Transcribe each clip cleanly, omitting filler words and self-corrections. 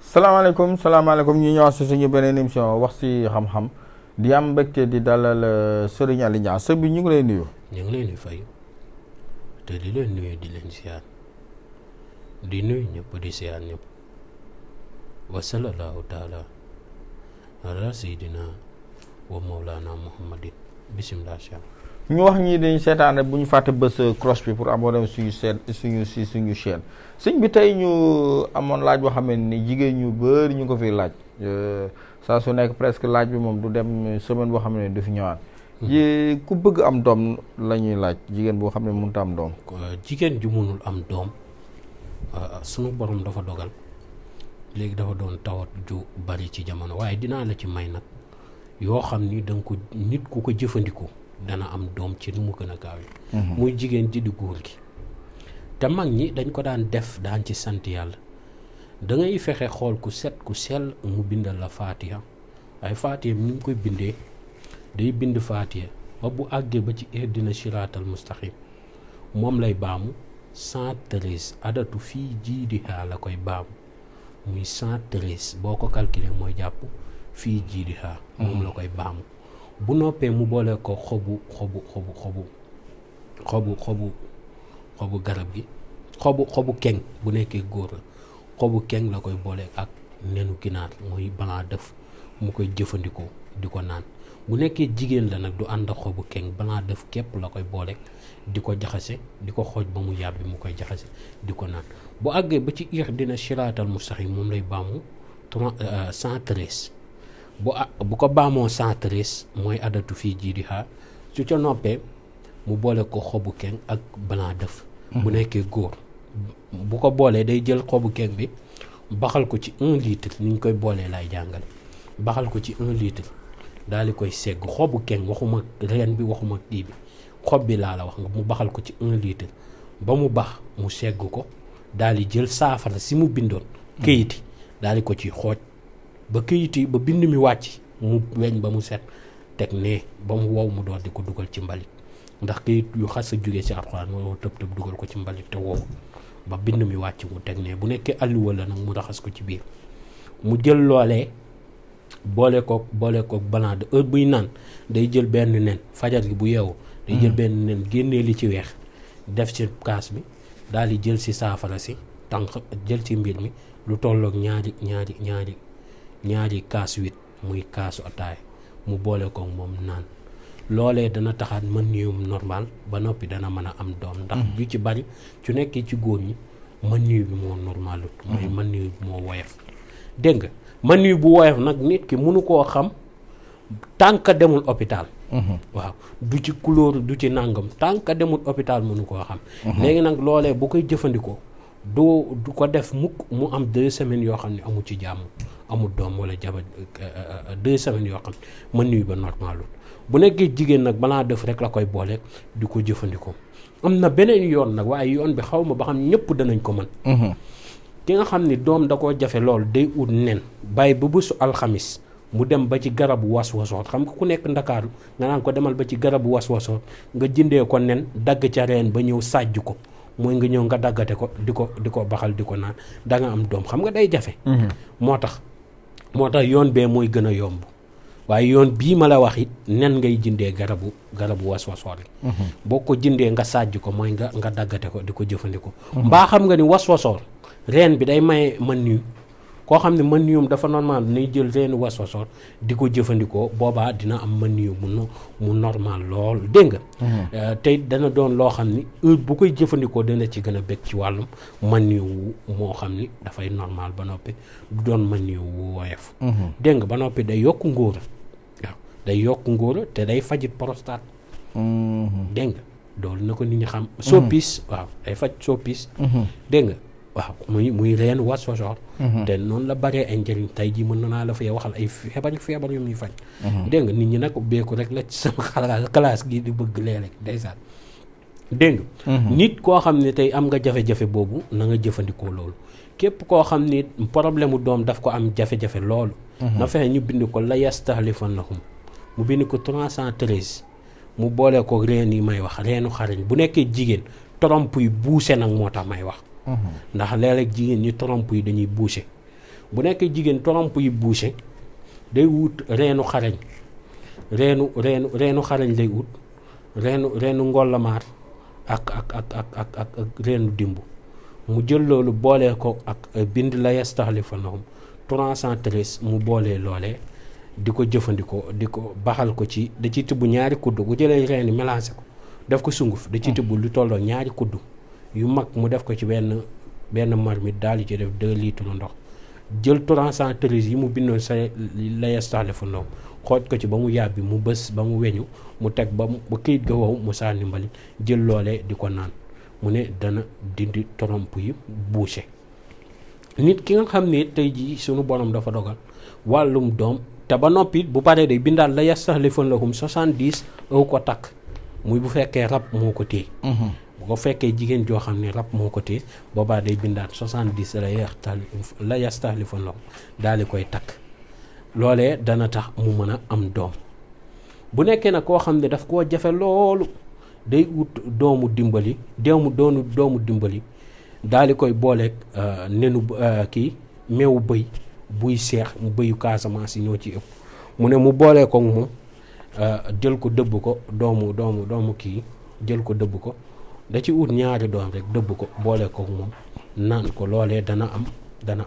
salaamaaleykum ñu ñëwaat si suñu beneen émission wax si xam-xam di am mbégte di dalal Serigne Aly Niang sëñ bi ñu ngi lay nuyu. ñu ngi leen di fay te di leen nuyu di leen siyaar di nuyu ñëpp di siyaar ñëpp wa sallallahu taala ala sayyidina wa mawlana muhammadin bismillah. ñu wax ñii dañu seetaan bu ñu fàtte bës cloche bi pour abonné suñu chaîne sëñ bi tey ñu amoon laaj boo xam ne ni jigéen ñu bëri ñu ko fi laaj saa su nekk presque laaj bi moom du dem semaine boo xam ne du fi ñëwaat. ku bëgg am doom la ñuy laaj jigéen boo xam ne mënut a am doom. jigéen ju mënul am doom sunu borom dafa dogal léegi dafa doon tawat ju bari ci jamono waaye dinaa la ci may nag yoo xam ni danga ko nit ku ko jëfandikoo dana am doom ci nu mu gën a gaawee. muy jigéen ji di góor gi. te mag ñi dañ ko daan def daan ci sant yàlla da ngay fexe xool ku set ku sell mu bindal la faatiha ay faatiha ni mu koy bindee day bind faatiha ba bu àggee ba ci ihdina siraatal mustaqim moom lay baamu 113 adatu fii jiidihaa la koy baamu muy 113 boo ko calculer mooy jàpp fii jiidihaa moom la koy baamu bu noppee mu boole ko xobu garab gi xobu keng bu nekkee góor la xobu keng la koy boole ak nenu ginaar muy balaa def mu koy jëfandikoo di ko naan bu nekkee jigéen la nag du ànd ak xobu keng balaa def képp la koy boole di ko jaxase di ko xooj ba mu yàbbi mu koy jaxase di ko naan bu àggee ba ci ihdina siraatal mustaqim moom lay baamu 113 bu ko baamoo 113 mooy adatu fii jiidihaa su ca noppee mu boole ko xobu keng ak balaa def bu nekkee góor bu ko boolee day jël xobu keng bi baxal ko ci 1 litre ni ñu koy boolee lay jàngale baxal ko ci 1 litre daal di koy segg xobu keng waxuma reen bi waxuma kii bi xob bi laa la wax nga mu baxal ko ci 1 litre ba mu bax mu segg ko daal di jël saafara si mu bindoon këyiti daal di ko ci xooj ba këyiti ba bind mi wàcc mu weñ ba mu set teg ne ba mu wow mu door di ko dugal ci mbalit ndax këyit yu xas a jógee ci alxuraan moo tëb dugal ko ci mbalit te wow ba bind mi wàcc mu teg ne bu nekkee alluwa la nag mu raxas ko ci biir mu jël loolee boole ko balaa de heure buy naan day jël benn nen fajar gi bu yeewu day jël benn nen génnee li ci weex def ci kaas bi daal di jël ci saafara si tànk jël ci mbir mi lu tolloog ñaari kaas 8 muy kaasu ataay mu boole ko moom naan loolee dana taxaat mën niwum normal ba noppi dana mën a am doom ndax ju ci bari ci nekkee ci góor ñi mën niw bi moo normalut mooy mën niw bi moo woyof dégg nga mën niw bu woyof nag nit ki mënu koo xam tànk demul hôpital waaw du ci couleur du ci nàngam tànk demul hôpital mënu koo xam léegi nag loolee bu koy jëfandikoo du ko def mukk mu am 2 semaines yoo xam ne amul ci jàmm amul doom wala jabar 2 semaines yoo xam ne mën niw ba normalut bu nekkee jigéen nag balaa def rek la koy boole di ko jëfandikoo am na beneen yoon nag waaye yoon bi xaw ma ba xam ñëpp danañ ko mën ki nga xam ni doom da koo jafe lool day ut nen bàyyi ba bésu alxamis mu dem ba ci garabu was-wasoot xam nga ku nekk ndakaaru nga naan ko demal ba ci garabu was-wasoot nga jëndee ko nen dagg ca reen ba ñëw sàjj ko mooy nga ñëw nga daggate ko di ko baxal di ko naan da nga am doom xam nga day jafe moo tax yoon bee mooy gën a yomb waaye yoon bii ma la wax it nen ngay jëndee garabu was-wasoor yi boo ko jëndee nga sàjj ko mooy nga daggate ko di ko jëfandikoo mbaa xam nga ni was-wasoor reen bi day maye mën niw koo xam ne mën niwum dafa normal nay jël reenu was-wasoor di ko jëfandikoo boobaa dina am mën niw mu normal lool dégg nga tey dana doon loo xam ni heure bu koy jëfandikoo dana ci gën a bëgg ci wàllum mën niw moo xam ni dafay normal ba noppi du doon mën niw wu woyof dégg nga ba noppi day yokk ngóora waaw day yokk ngóora te day fajit prostate dégg nga loolu na ko nit ñi xam. soppis waaw day faj soppis. dégg nga waaw muy reen wassosoor. te noonu la baree ay njëriñ tey jii mën naa la fay waxal ay feebar yu muy faj. dégg nga nit ñi nag ubbeeku rek la ci sama classe gi di bëgg léeg-léeg ndeysaan. dégg nga nit koo xam ne tey am nga jafe-jafe boobu na nga jëfandikoo loolu képp koo xam ni problème mu doom daf ko am jafe-jafe loolu. na fexe ñu bind ko la yastahlifannahum mu bind ko 313 mu boole ko reen yi may wax reenu xarañ bu nekkee jigéen trompe yu bouché nag moo tax may wax. ndax léeg-léeg jigéen ñi trompe yi dañuy bouché bu nekkee jigéen trompe yu bouché day wut reenu xarañ reenu xarañ lay wut reenu ngollamaar ak reenu dimbu mu jël loolu boolee ko ak bind la yastahlifannahum 313 mu boolee loolee di ko jëfandikoo di ko baxal ko ci da ciy tibb ñaari kuddu bu jëlee reeni mélangé ko def ko sunguf da ciy tibb lu tolloo ñaari kuddu yu mag mu def ko ci benn marmite daal di ci def 2 litres ndox jël 313 yi mu bindoon sa la yastahlifannahum xooj ko ci ba mu yàbbi mu bës ba mu weñu mu teg ba këyit ga wow mu sànni mbalit jël loolee di ko naan mu ne dana dindi trompe yi bouché. nit ki nga xam ne tey jii sunu borom dafa dogal wàllum doom te ba noppi bu paree day bindaal la yastahlifannahum 70 aw ko takk muy bu fekkee rab moo ko téye. bu ko fekkee jigéen joo xam ne rab moo ko téye boobaa day bindaat 70 la yastahlifannahum daal di koy takk loolee dana tax mu mën a am doom. bu nekkee nag koo xam ne daf koo jafe loolu day wut doomu dimbali doomu dimbali daal di koy booleeg nenu meewu bëy buy seex mu bëyu Casamance yi ñoo ci ëpp mu ne mu boolee ko moom jël ko dëbb ko doomu kii jël ko dëbb ko da ci ut ñaari doom rek dëbb ko boolee ko moom naan ko loolee dana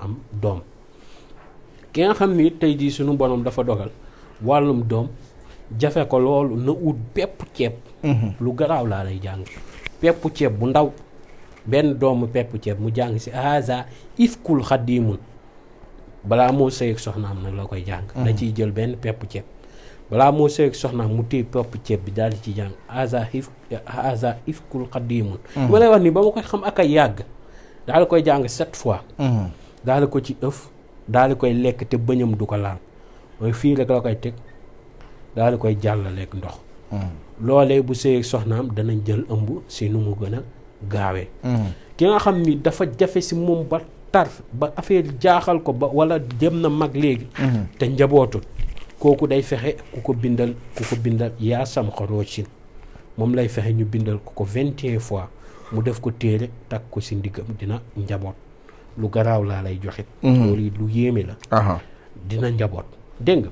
am doom. ki nga xam ni tey jii sunu borom dafa dogal wàllum doom jafe ko loolu na ut pepp ceeb. lu garaaw laa lay jàng pepp ceeb bu ndaw benn doomu pepp ceeb mu jàng si haza ifkul xadimun balaa moo sëy ak soxnaam nag la koy jàng. da ciy jël benn pepp ceeb balaa moo sëy ak soxnaam mu téye pepp ceeb bi daal di ci jàng haza ifkul xadimun. ma lay wax ni ba ma koy xam ak ay yàgg daal di koy jàng 7 fois. daal di ko ci ëf daal di koy lekk te bëñam du ko laal mooy fii rek la koy teg daal di koy jàllaleeg ndox. loolee bu sëy ak soxnaam danañ jël ëmb si nu mu gën a gaawee. ki nga xam ni dafa jafe si moom ba tar ba affaire jaaxal ko ba wala dem na mag léegi. te njabootul kooku day fexe ku ko bindal yaa sam xorocin moom lay fexe ñu bindal ko 21 fois mu def ko téere takk ko si ndiggam dina njaboot lu garaaw laa lay joxit loolu lu yéeme la. dina njaboot dégg nga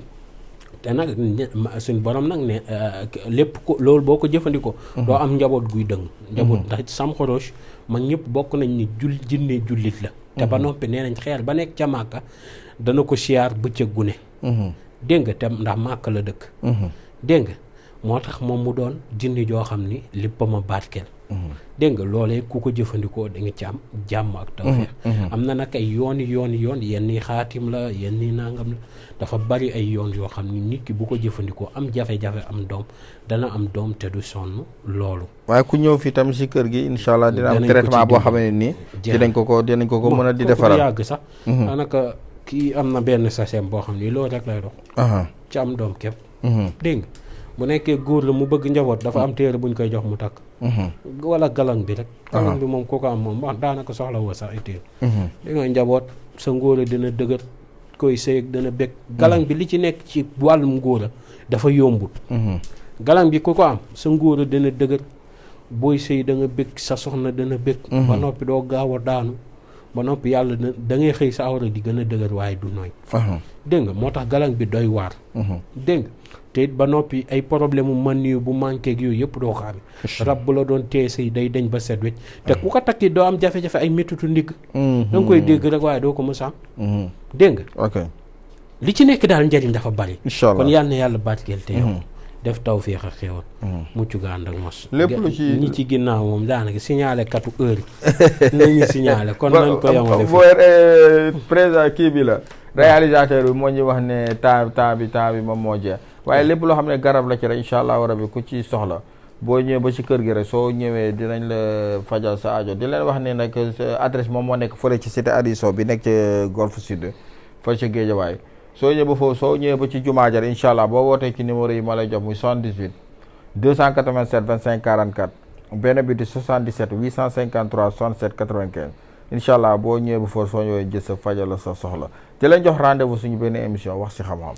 te nag suñ borom nag ne lépp ko loolu boo ko jëfandikoo. doo am njaboot guy dëng. njaboot ndax sam xoroch mag ñëpp bokk nañ ni jinne jullit la. te ba noppi nee nañ xeer ba nekk ca Màkka dana ko siyaar bëccëg gu ne. dégg nga te ndax Màkka la dëkk. dégg nga moo tax moom mu doon jinne joo xam ni léppama barkeel. dégg nga loolee ku ko jëfandikoo da nga ci am jàmm ak tawfeex. am na nag ay yoon yenn yi xaatim la yenn yi nangam la dafa bari ay yoon yoo xam ni nit ki bu ko jëfandikoo am jafe-jafe am doom dana am doom te du sonn loolu. waaye ku ñëw fii tam si kër gi incha allah dina am traitement boo xam ne nii. dinañ ko ko mën a di defaral yàgg sax. daanaka kii am na benn sachet boo xam ni loolu rek lay dox. ci am doom képp. dégg nga bu nekkee góor la mu bëgg njaboot dafa am téere buñ koy jox mu takk. wala galang bi rek. galang bi moom ku ko am moom wax daanaka soxla woo sax ay téere. di nga njaboot sa ngóora dina dëgër koy sëy dana bëgg. galang bi li ci nekk ci wàllum ngóora dafa yombut. galang bi ku ko am sa ngóora dana dëgër booy sëy da nga bëgg sa soxna dana bëgg. ba noppi doo gaaw a daanu ba noppi yàlla da ngay xëy sa awra di gën a dëgër waaye du nooy. dégg nga moo tax galang bi doy waar. dégg nga te it ba noppi ay problème mu man yu bu manqué ak yooyu yëpp doo ko amee. rab bu la doon téye sëy day dañ ba set wecc te ku ko takki doo am jafe-jafe ay méttitu ndigg. da nga koy dégg rek waaye doo ko mës a am. dégg nga. ok li ci nekk daal njëriñ dafa bari. incha allah kon yal na yàlla barkeel te yow. def tawfeex ak xéewal. mucc ga ànd ak mos. lépp lu ci ñi ci ginnaaw moom daanaka signalé katu heure yi nañu signalé kon nañ ko yemale fi. président kii bi la réalisateur bi moo ñuy wax ne temps bi moom moo jeex waaye lépp loo xam ne garab la ci rek incha allah rabi ku ci soxla boo ñëwee ba ci kër gi rek soo ñëwee dinañ la fajal sa aajo di leen wax ne nag adresse moom moo nekk fële ci cité Adiso bi nekk ci Golf Sud fa ci Géejawaay soo ñëwee ba foofu soo ñëwee ba ci jumaa jar incha allah boo wootee ci numéro yi ma lay jox muy 78 287 25 44 benn bi di 77 853 67 95 incha allah boo ñëwee ba foofu soo ñëwee jël sa fajal la sa soxla di leen jox rendez-vous suñu benn émission wax ci xam-xam.